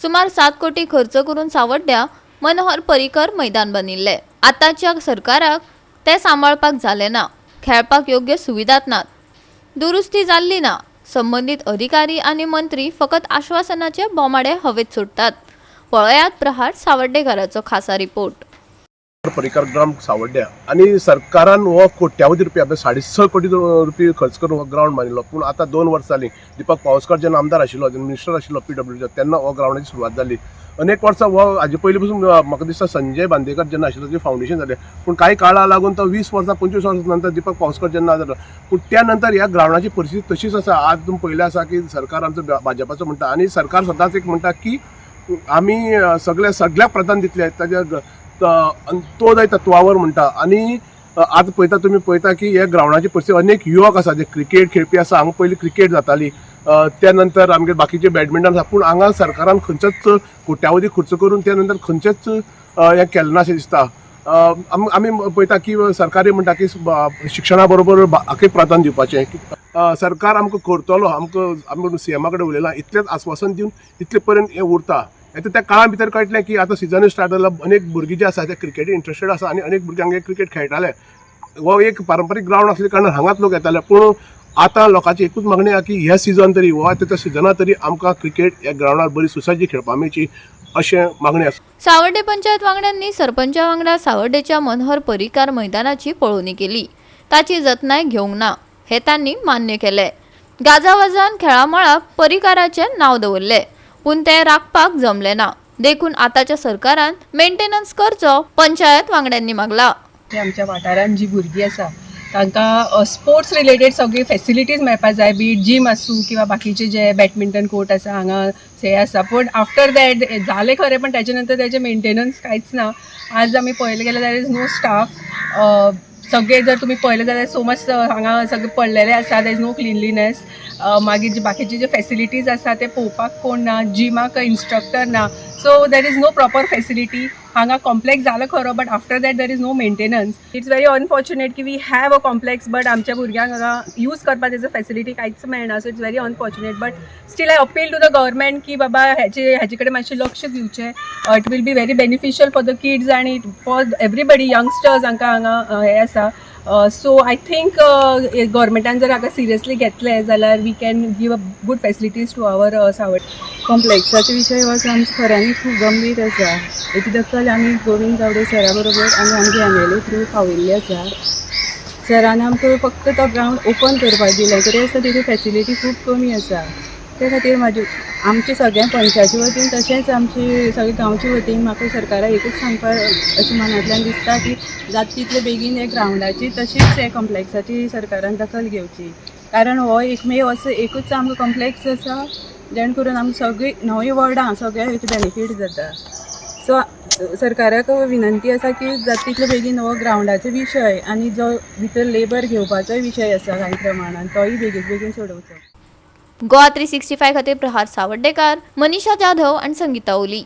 सुमार 7 कोटी खर्च करून सावड्ड्या मनोहर पर्रीकर मैदान बांदिल्लें. आतांच्या सरकाराक तें सांबाळपाक जालें ना. खेळपाक योग्य सुविधात नात, दुरुस्ती जाल्ली ना. संबंदीत अधिकारी आनी मंत्री फकत आश्वासनाचे बोमाडे हवेत सोडटात. पळयात प्रहार सावड्डेकाराचो खासा रिपोर्ट. पर्रीकर ग्राउंड सावड्ड्या आनी सरकारान हो कोट्यावधी रुपया, म्हणजे 6.5 कोटी रुपया खर्च करून हो ग्राउंड बांदिल्लो. पूण आतां 2 वर्सां जालीं, दीपक पावसकर जेन्ना आमदार आशिल्लो, जेन्ना मिनिस्टर आशिल्लो पीडब्ल्यूडीचो, तेन्ना हो ग्राउंडाची सुरवात जाली. अनेक वर्सां हो हाजे पयलीं पसून म्हाका दिसता संजय बांदेकर जेन्ना आशिल्लो तेजें फावंडेशन जालें. पूण कांय काळा लागून तो 20 वर्सां, 25 वर्सां नंतर दीपक पावसकर जेन्ना जालो, पूण त्या नंतर ह्या ग्राउंडाची परिस्थिती तशीच आसा. आज तुमी पळयलें आसा की सरकार आमचो भाजपाचो म्हणटा आनी सरकार सदांच एक म्हणटा की आमी सगल्या सगळ्याक प्राधान्य दितले, ताच्या अंत्योदय तत्वावर म्हणटा. आनी आतां पळयता, तुमी पळयता की ह्या ग्रावंडाची परिस्थिती, अनेक युवक आसा जे क्रिकेट खेळपी आसा. हांगा पयलीं क्रिकेट जाताली, त्या नंतर आमगे बाकीचे बॅडमिंटन आसा. पूण हांगा सरकारान खंयचोच कोट्यावधी खर्च करून त्या नंतर खंयचेच हें केलें ना अशें दिसता. आमी पळयता की सरकारी म्हणटा की शिक्षणा बरोबर हाकाय प्राधान्य दिवपाचें. सरकार आमकां करतलो, आमकां आमी सीएमा कडेन उलयलां, इतलेंच आस्वासन दिवन इतले पर्यंत हें उरता. आतां त्या काळा भितर कळटलें की आतां सिजन स्टार्ट जाला. अनेक भुरगीं जे आसा ते क्रिकेटी इंट्रस्टेड आसा आनी अनेक भुरगीं हांगा क्रिकेट खेळटाले. हो एक पारंपारीक ग्रावंड आसल्या कारणान हांगाच लोक येताले. पूण आतां लोकांची एकूच मागणी आहा की ह्या सिजन तरी, हो आतां त्या सिजना तरी आमकां क्रिकेट ह्या ग्रावंडार बरी सुसज्ज खेळपाक मेळची अशें मागणी आसा. सावर्डे पंचायत वांगड्यांनी सरपंचा वांगडा सावर्डेच्या मनोहर पर्रीकार मैदानाची पळोवणी केली. ताची जतनाय घेवंक ना हे तांणी मान्य केले. गाजावाजान खेळामळाक पर्रीकाराचें नांव दवरलें, पूण तें राखपाक जमलें ना. देखून आतांच्या सरकारान मेंटेनन्स करचो, पंचायत वांगड्यांनी मागला. की आमच्या वाठारान जी भुरगीं आसा तांकां स्पोर्ट्स रिलेटेड सगळी फेसिलिटीज मेळपा जाय, बी जीम आसूं किंवा बाकीचे जे बॅडमिंटन कोर्ट आसा हांगा, हे आसा. पूण आफ्टर that जालें खरें, पण त्याच्या नंतर त्याचे मेंटेनन्स कांयच ना. आज आमी पळयलें गेल्यार there is no staff. सगळे जर तुमी पळयलें जाल्यार सो मच हांगा सगळे पडलेले आसा. There is no cleanliness. मागीर जे बाकीचे जे फेसिलिटीज आसा ते पळोवपाक कोण ना, जिमाक इन्स्ट्रक्टर ना, so there is no proper facility. हांगा कॉम्प्लेक्स जालो खरो, but after that there is no maintenance. It's very unfortunate की we have a complex, but आमच्या भुरग्यांक हांगा यूज करपाक तेजो फेसिलिटी कांयच मेळना. So it's very unfortunate, but still I appeal to the government की बाबा हेचे कडेन मातशें लक्ष दिवचें. It will be very beneficial for the kids आनी फॉर एवरीबडी, यंगस्टर्स हांकां हांगा हें आसा. सो I think गव्हर्मेंटान जर हाका सिरियसली घेतलें जाल्यार we can give a good facilities to our Savordem. कॉम्प्लेक्साचे विशय हो आसा आमचो, खऱ्यांनीच खूब गंभीर आसा. हेची दखल आमी गोविंद गावडे सरा बरोबर आमी आमगे एमएलए थ्रू पावयल्ली आसा. सरान आमकां फक्त तो ग्रावंड ओपन करपाक दिलें तरी आसतना तेजी फेसिलिटी खूब कमी आसा. ते खातीर म्हाजी आमच्या सगळ्या पंचायती वतीन तशेंच आमची सगळे गांवचे वतीन म्हाका सरकाराक एकूच सांगपाक अशें मनांतल्यान दिसता की जाता तितले बेगीन हे ग्रावंडाची तशीच हे कॉम्प्लेक्साची सरकारान दखल घेवची, कारण हो एकमेव असो एकूच आमकां कॉम्प्लेक्स आसा जेणे करून आमकां सगळीं णवूय वॉर्डां सगळ्या हेचे बेनिफीट जाता. सो सरकाराक विनंती आसा की जाता तितले बेगीन हो ग्रावंडाचो विशय आनी जो भितर लेबर घेवपाचोय विशय आसा कांय प्रमाणान, तोय बेगीन बेगीन सोडोवचो. गोवा 365 खातीर प्रहार सावड्डेकार, मनीषा जाधव आणि संगीता ओली.